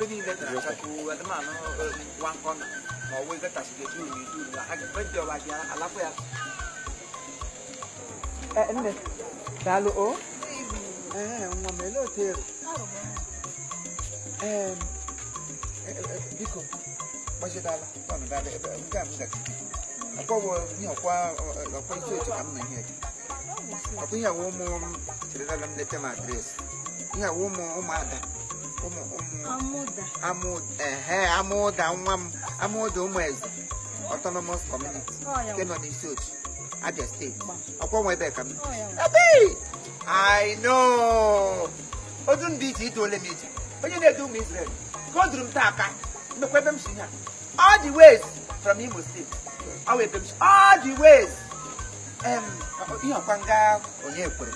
Niile tara achapụ adịmanụ nwa nkọna ma ọ wee gatachiri edu na edu na ha ga-ebe ọba bịa alapụ ya. Nne, daalụ o. Ee, nwa m, ele otu ero? Ee, biko, gbachidala ọnụ daalụ ebe nke a m gaji. Ọkwa ihe ọkwa ọkwa isi oche ka m na ihe dị. Ọkwa ihe awụ ụmụ m cherela m leta m address. Ihe awụ ụmụ ụmụada. Ụmụ ụmụ Amụda. Amụ ehe, Amụda nwa m, Amụda ụmụ eze Autonomous Community nke nọ n'isi ochi, Abia Steeti. Ọkwa nwa ebe ka m Abi! I know. Odu ndị iche ite ole m ije. Onye na-edu ụmụ Israel. Ka o duru m taa aka. Mmekwa ebe m si ha. All the ways from Imo State. Ọ wụ ebe m si. All the ways. Ihe ọkwa nga onye kwere.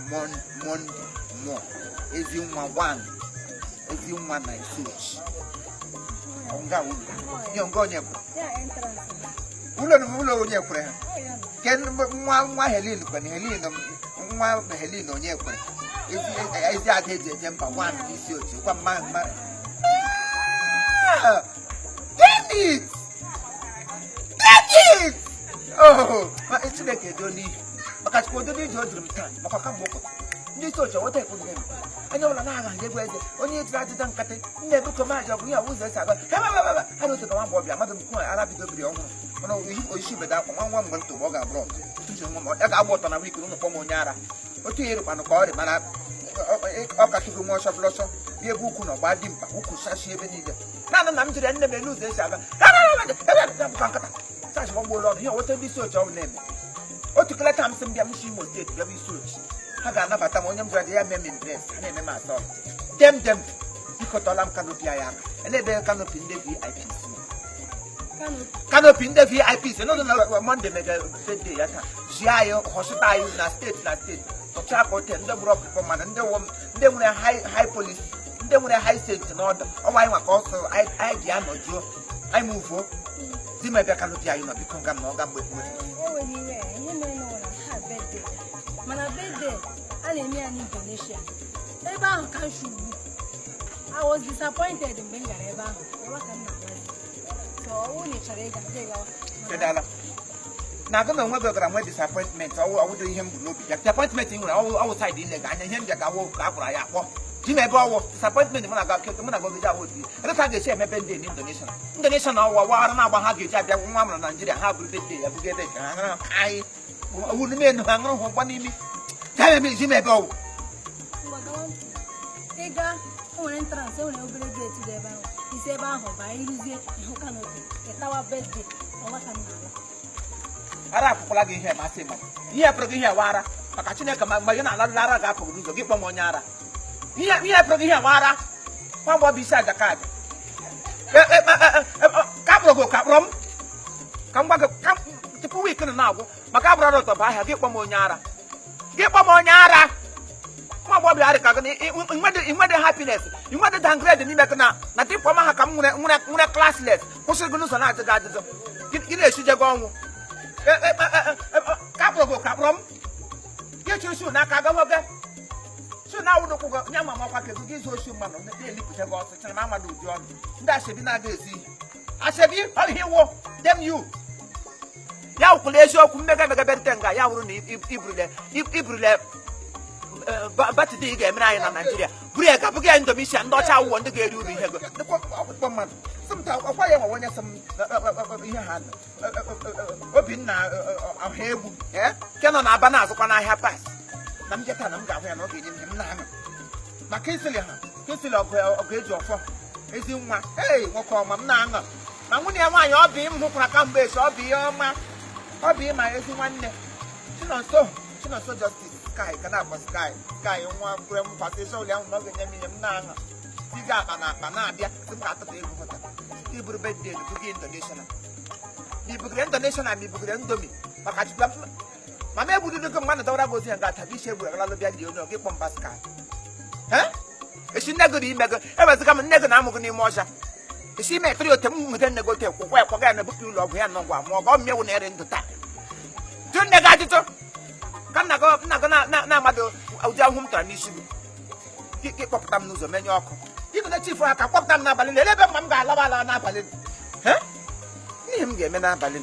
Monday mụọ. Ezi nwa one. Ezi nwa na isi ochi. Nga ụlọ. Ihe nga onye kwere. Ya entrance. Ụlọ na ụlọ onye kwere ha. Ọ ya nọ. Ke nwa nwa Helen kwere, Helen nwa Helen onye kwere. Ezi ezi ada eji eje mba nwa n'isi ochi kwa mma mma. Ah! Damn it! Damn it! Oh, ma Chineke edo n'ihi. Maka Chukwu odo n'ije o duru m taa maka kamgbe ụkọtụ. Ndị isi ochi ọwọta ekwu nne m. Onye ọbụla na-agha egwu eze onye tiri ajịja nkatị nna ebuko maajị ọ bụ ihe ụzọ esi aga ha ha ha ha na otu ka nwa agbọghọbịa mmadụ m ara bido biri ọhụrụ mana oyishi beda akwa nwa nwa mgbe ntụ ọ ga-abụrụ ọtụ tutu nwa m ya ga-agba ọtọ na wiiki ụnụ kpọ m onye ara otu ihe rụkwanụ ka ọ rị mana ọ kachụgo nwa ọsọ bụla ọsọ bịa ebe ukwu na ọgba dị mkpa ukwu sachi ebe niile naanị na m jiri nne m elu ụzọ esi aga bụkwa nkata sachi gbagbuola ọnụ ihe nweta ndị isi oche ọ bụ na-eme otu keleta m sị m bịa m si Imo Steeti bịa bụ isi oche ha ga-anabata m onye m gwara ya mee m impress ha na-eme m asọ dem dem. Biko, tọla m canopy anyị aka. Ele ebe canopy ndị VIP si? Canopy ndị VIP si n'ụlọ na Monday mega birthday ya taa ji anyị họsịta anyị na steeti na steeti tụchaa ka ote ndị gburu ọkpụkpọ mmadụ ndị ndị nwere high high police, ndị nwere high state n'ọdụ ọnwa anyị maka ọsọ anyị ji anọjuo anyị muvuo di m ebe canopy anyị nọ. Biko, nga m na ọ ga mgbe mgbe. Enwere iwe ihe mere n'ụwa ha birthday, mana birthday a na-eme ya n'Indonesia ebe ahụ ka m shugbu. I was disappointed mgbe m gara ebe ahụ. Ebe ka m na-agbazi, so ọ bụrụ na ị chọrọ ịga, gị gawa. Kedala na agụ na onwe gị gara nwee disappointment. Ọwụ ọwụdo ihe m bụ n'obi bịa disappointment ị nwere ọwụ ọwụ side ile gị anya ihe m bịa ka awụ ka a gwara ya akpọ ji m ebe ọwụ disappointment mụ na ga mụ na gọgide awụ otu ebe ka a ga-esi eme birthday na Indonesia. Indonesia na ọwụwa waghara na-agba ha ga-eji abịa nwa mụrụ na Naijiria ha bụrụ birthday ya buga ebe nke ha ṅụrụ anyị owu n'ime enu ha ṅụrụ ha ụgbọ n'imi ya eme ji m ebe ọwụ. Ngwa, gawa. Ị gaa, o nwere entrance, e nwere obere gate dị ebe ahụ. Isi ebe ahụ baa, ịrụzie ịhụ canopy, ịtawa birthday ọnwa ka m na-ala. Ara apụkwala gị ihe masị mmadụ ihe pụrụ gị ihe wara maka Chineke ma mgbe gị na-ala ara ga-apụ gị n'ụzọ gị kpọọ m onye ara. Ihe ihe pụrụ gị ihe wara nwa mgbe ọ bụ isi aja ka aja ka kpụrụ gị ka kpụrụ m ka m gwa gị ka tupu week nọ na-agwụ maka abụrụ ọrụ ụtọ bụ ahịa gị kpọọ m onye ara, gị kpọọ m onye ara. Nwa agbọghọbịa arị ka gị inwede happiness, inwede downgrade n'ime gị na na dịkwa ha ka m nwere nwere nwere classless kwụsịrị gị n'ụzọ na-ajụ gị ajụjụ gị na-esije gị ọnwụ ka kpụrụ gị ka kpụrụ m gị chịrị shoe n'aka gawa gị shoe na-awụ n'ụkwụ gị nye ma makwa kedu gị zuo shoe mmanụ na-elipụta gị ọsọ chere m amadụ ụdị ọnụ ndị ashebi na-aga ezi ihe ashebi ọ ihe wụ dem you ya wụkwụla eziokwu mmega emega nte nga ya wụrụ na iburule birthday ị ga-emere anyị na Naijiria buru ya ga bụga ya Indonesia. Ndị ọcha awụwọ ndị ga-eri uru ihe gị ọkpụkpọ mmadụ sị m ọkwa ya nwe onye sị m ihe ha nọ Obinna ọha egwu nke nọ na-aba na-azụkwa n'ahịa pas na m jeta na m ga-ahụ ya na ọ ga-enye m ihe m na-aṅụ maka isili ha kesili ọgụ ọgụ eji ọfọ ezi nwa ei nwoke ọma m na-aṅụ ma nwunye ya nwaanyị ọ bụ m hụkwara kamgbe esi ọ bụ ihe ọma ọ bụ ịma ezi nwanne Chinonso, Chinonso Justice Sky ka na-akpọ Sky Sky nwa kwere m kwasị ịsọ ụlọ ahụ na ọ ga-enye m ihe m na-aṅụ tiga akpa na akpa na-abịa sị m ga-atụta ego hụta iburu birthday buga Indonesia ma ibugere Indonesia ma ibugere Indomie maka chukwu mama egbududo mmadụ dọwara gị ozi ya nga-ata gị isi egburu agalụ bịa lie onye ọ gị kpọ mba Sky esi nne gị na ime gị ewezụga m nne gị na-amụ gị n'ime ọcha esi ime etiri ote m nweta nne gị ote kwụkwa ya kwaga ya na bupụ ụlọ ọgwụ ya nọ ngwa mụọ gọ mmịa na ere ndụ taa jụ nne gị ajụjụ ka nna gị nna gị na-amadụ ụdị ahụhụ m tara n'isi gị gị kpọpụta m n'ụzọ menye ọkụ ịgụ. Ndị chief ha ka kpọpụta m n'abalị, lele ebe mma m ga-alaba ala n'abalị. Ihe m ga-eme n'abalị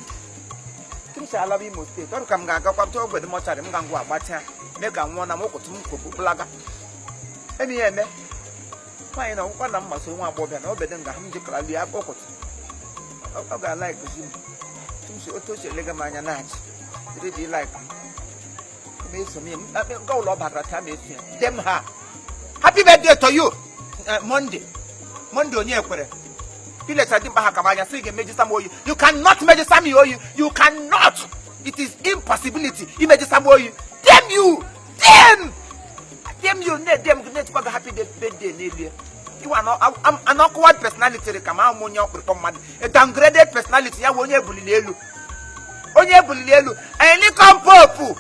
tụrụcha alaba Imo Steeti, ọrụ ka m ga-agakwa tụọ ogbede mortuary, m ga ngwa agbacha mee ka nwụọ na m ụkụtụ m kwopụ bụlaga. Emi ya eme nwaanyị na ọgwụkwa na mma so nwa agbọghọbịa na obede nga m jikọrọ lie aka ụkụtụ, ọ ga-ala ekuzi m tụmsi otu o si elega m anya na-achị dịrị dị like m eso m ya nga ụlọ ọ batara taa m eso ya dem ha. Happy birthday to you. Monday, Monday, onye ekwere ileta dị mkpa ha kaba anya sị ị ga-emejisa m oyi. You cannot mejisa m oyi. You cannot. It is impossibility imejisa m oyi. Damn you, damn, damn you. Na-ede m na-etikwa gị happy birthday n'elu ya. You are not an awkward personality ka ma onye ọkpụrụkpọ mmadụ, a downgraded personality, ya bụ onye ebuliri elu, onye ebuliri elu. Anyị nincompoop,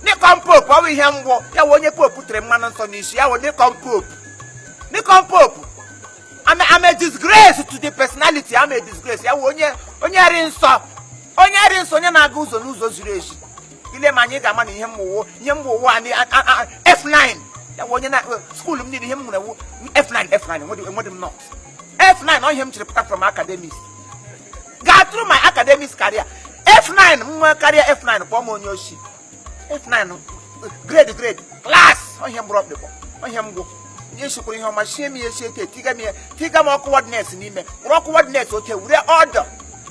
nincompoop, ọ bụ ihe mgbọ ya bụ onye pope tere mmanụ nsọ n'isi ya bụ nincompoop, nincompoop. I'm a disgrace to the personality. I'm a disgrace. Ya bụ onye ri nsọ, onye ri nsọ, onye na-aga ụzọ n'ụzọ ziri ezi. Ile m anyị ga-ama na ihe mmụwo, ihe mmụwo anyị F9, ya bụ onye na school m niile ihe m nwere wu F9, F9. Enwedị m not F9. Ọ ihe m chịrị pụta from academics, gaa through my academics career, F9. M nwee karịa F9, kpọọ m onye oshi. F9 grade, grade class, ọ ihe m gbụrụ ọkpụkpọ, ọ ihe m gwụ. Ihe sikwara ihe ọma sie m ihe sie ete tiga m ihe tiga m awkwardness n'ime were awkwardness oke were ọdọ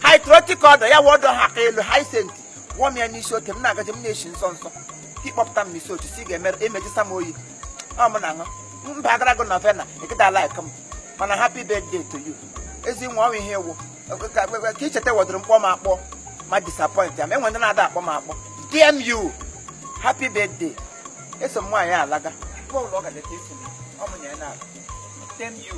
hydrotic ọdọ ya wụ ọdọ ha aka elu high sent gwọ m ya n'isi oke m na-agaje m na-eshi nsọ nsọ ịkpọpụta m n'isi otu si ga-eme emejisa m oyi. Ọ m na-aṅụ mba agarago na vena ekịta like m, mana happy birthday to you, ezi nwa. Ọ ihe ewu ka icheta wedoro mkpọ m akpọ ma disappoint ya ma enwe ndị na-ada akpọ m akpọ. Damn you, happy birthday. Eso m nwaanyị alaga bọọlụ ọ ga-adịta eso m ọ mụ nyere na damn you.